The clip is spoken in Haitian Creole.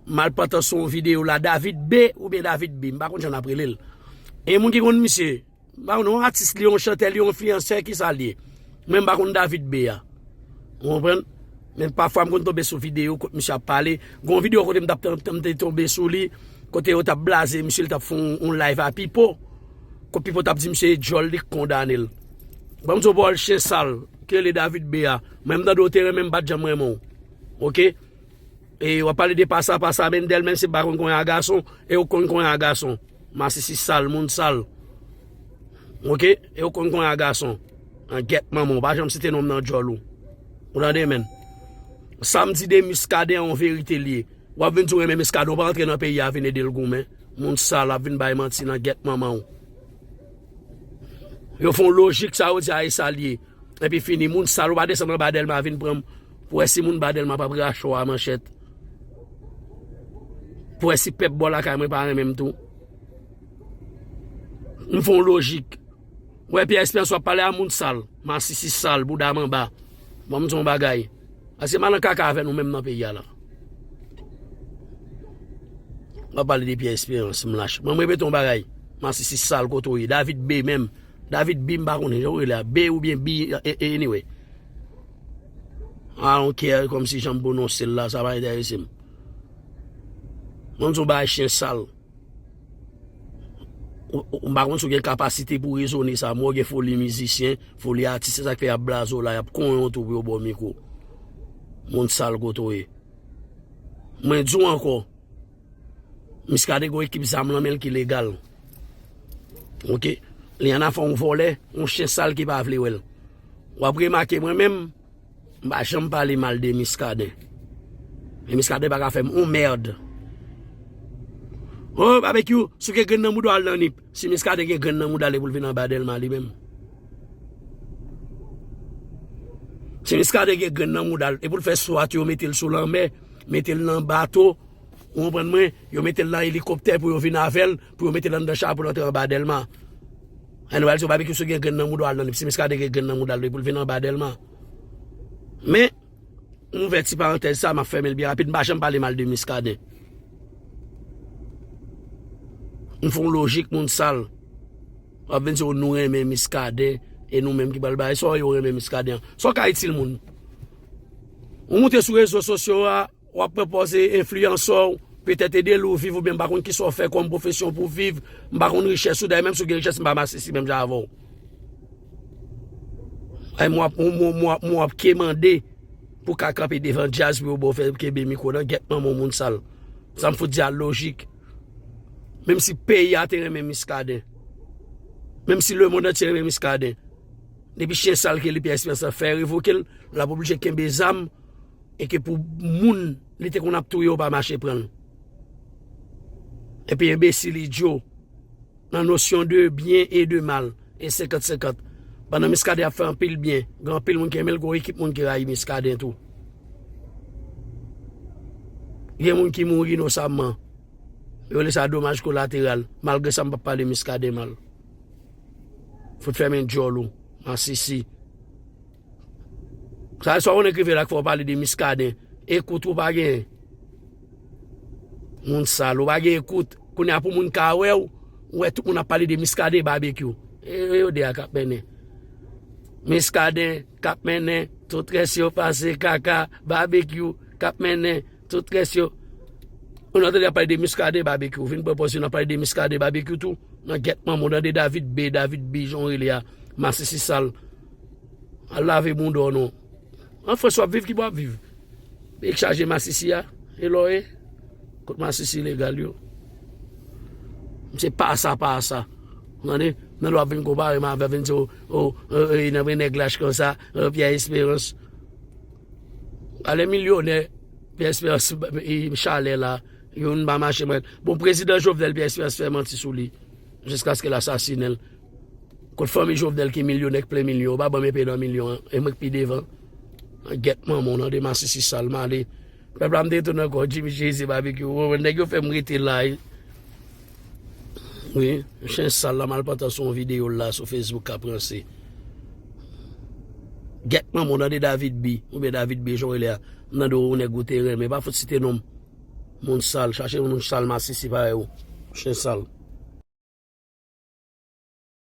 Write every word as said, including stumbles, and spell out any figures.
Malpatan sou yon videyo la, David B oubyen David B, m pa konn jan n ap rele l. E moun ki konn misye, m pa konn, yon atis li, yon chantè li, yon enfliyansè, ki sa l ye? Mwen, m pa konn David B a. Ou konprann? Men pafwa, m konn tonbe sou videyo kote misye ap pale. Gon videyo kote m t ap, m te tonbe sou li, kote yo t ap blaze misye, li t ap fè yon, yon live a Pipo. Kote Pipo t ap di misye e djòl li k kondane l. Ban m di w, bòl chen sal, ki rele David B a. Mwen, m tande w te renmen m, m pa t janm renmen w. Oke? E w ap pale de pasa, pasa, Mendel, menm si m pa konn konyen a gason, e w konn konyen a gason. Masisi sal, moun sal. Oke? E w konn konyen a gason. An gèt manman w, pa janm site non m nan djòl ou. Ou tande, menn? Sa m di de Muscadin, yon verite l ye. W ap vin di w renmen Muscadin, w pa antre nan peyi a vin ede l goumen. Moun sal ap vin bay manti nan gèt manman w. Yo fè yon lojik, sa yo di a e sa l ye. Epi fini, moun sal, ou pa desann anba Dèlma vin pran m pou wè si moun ba Dèlma p ap rache w a manchèt. Pou wè si pèp bò lakay mwen pa renmen m tou. M fè yon lojik. Ou wè Pyè Esperans w ap pale a moun sal, masisi sal, bouda manba. Ban m di w yon bagay. Paske m al nan kaka avè nou menm nan peyi a la. W ap pale de Pyè Esperans, m lach. Ban m repete yon bagay. Masisi sal kote w ye. David B menm. David B, m pa konnen jan w rele a. B oubyen B, e- e- anyway. I don't care, kòmsi jan m pwononse l la, sa pa enterese m. Ban m di w bagay chen sal. Ou- ou- M pa konn si w gen kapasite pou rezone sa, men w gen foli mizisyen, foli atis, se sa k fè y ap blaze w la, y ap konyen w tou pou yo ba w mikwo. Moun sal kote w ye. Mwen di w ankò, Muscadin gen yon ekip zam nan men l ki legal. Oke? Li ann afè yon vòlè, yon chen sal ki pa vle wè l. W ap remake mwen menm, m pa janm pale mal de Muscadin. Men Muscadin pa ka fè m yon mèd. Oh, Babekyou, si w gen grenn nan mouda w al nan Nip. Si Muscadin gen grenn nan mouda l, e pou l vin anba Dèlma li menm. Si Muscadin gen grenn nan mouda l, e pou l fè swat yo mete l sou lanmè, mete l nan bato, ou konprann mwen, yo mete l nan elikoptè pou yo vin avè l, pou yo mete l anndan cha pou l antre anba Dèlma. Ann, nou pral di w Babekyou, si w gen grenn nan mouda w al nan Nip. Si Muscadin gen grenn nan mouda l, e pou l vin anba Dèlma. Men, m ouvè ti parantèz sa, m ap fèmen l byen rapid. M pa janm pale mal de Muscadin. M fè yon lojik, moun sal. W ap vin di w nou renmen Muscadin, e nou menm ki pral bay. Sa w ye w renmen Muscadin an? Sa w ka itil moun? Ou moute sou rezo sosyo a, w ap pran pòz enfliyansè w, petèt ede l ou viv, oubyen m pa konn kisa w fè kòm pwofesyon pou viv, m pa konn richès ou, dayè menm si w gen richès, m pa masisi menm jan avè w. Ay, mwen w ap, mwen, mwen, mwen w ap kemande pou w ka kanpe devan djaz pou yo ba w fè kenbe mikwo nan gèt manman w moun sal. Sa m fout di a lojik. Menm si peyi a te renmen Muscadin, menm si lemonn antye renmen Muscadin, depi chen sal ke li Pyè Esperans fè revoke l, l ap oblije kenbe zam, e ke pou moun li te konn ap touye yo pa mache pran l. Epi enbesil, idyo, nan nosyon de byen e de mal, e senkant senkant. Pandan Muscadin ap fè anpil byen, gen anpil moun ki renmen l, gen yon ekip moun ki rayi Muscadin tou. Gen moun ki mouri inosamman. Yo rele sa domaj kolateral. Malgre sa, m p ap pale Muscadin mal. Fout fèmen djòl ou, masisi. Sa, sa w konnen k rive la k fè w pale de Muscadin. Ekout ou pa gen. Moun sal, ou pa gen ekout. Kounye a pou moun ka wè w, ou wè tout moun ap pale de Muscadin, Babekyou. E, e yo de a k ap mennen. Muscadin k ap mennen, tout rès yo pase kaka, Babekyou k ap mennen, tout rès yo. Ou nan tande ap pale de Muscadin, Babekyou. Vin pran pòz yo nan pale de Muscadin, Babekyou tou. Nan gèt manman w, tande David B, David B, jan w rele a. Masisi sal. Al lave bouda w non. An Frans w ap viv, ki bò w ap viv? Peyi k chaje masisi a. E lò e? Kot masisi ilegal yo? Se pa sa, pa sa. Ou tande? Nan lè w ap vin konpare m avè, vin di, o, o, e, e, nan men nèg lach konsa, e, Pyè Esperans. Ale milyonè, Pyè Esperans, e, chalè la, youn pa mache mwen. Bon, prezidan Jovenel, Pyè Esperans fè manti sou li, jiskaske l asasinen l. Kot fanmi Jovenel ki milyonè, k plen milyon, yo pa ban m enpe nan milyon an, e mwen k pi devan. Gèt manman w nan de masisi sal, m ale. Pèp la, m te retounen ankò, Jimmy Jezi, Babekyou, ou konprann, nèg yo fè m rete la, e. Wi, chen sal la, malpantan sou yon videyo l la sou Facebook k ap ranse. Gèt manman w nan de David B, oubyen David B, jan w rele a. M tande w, yon nèg ou te renmen, pa fout site non m. Moun sal, chache moun sal masisi parèy ou. Chen sal.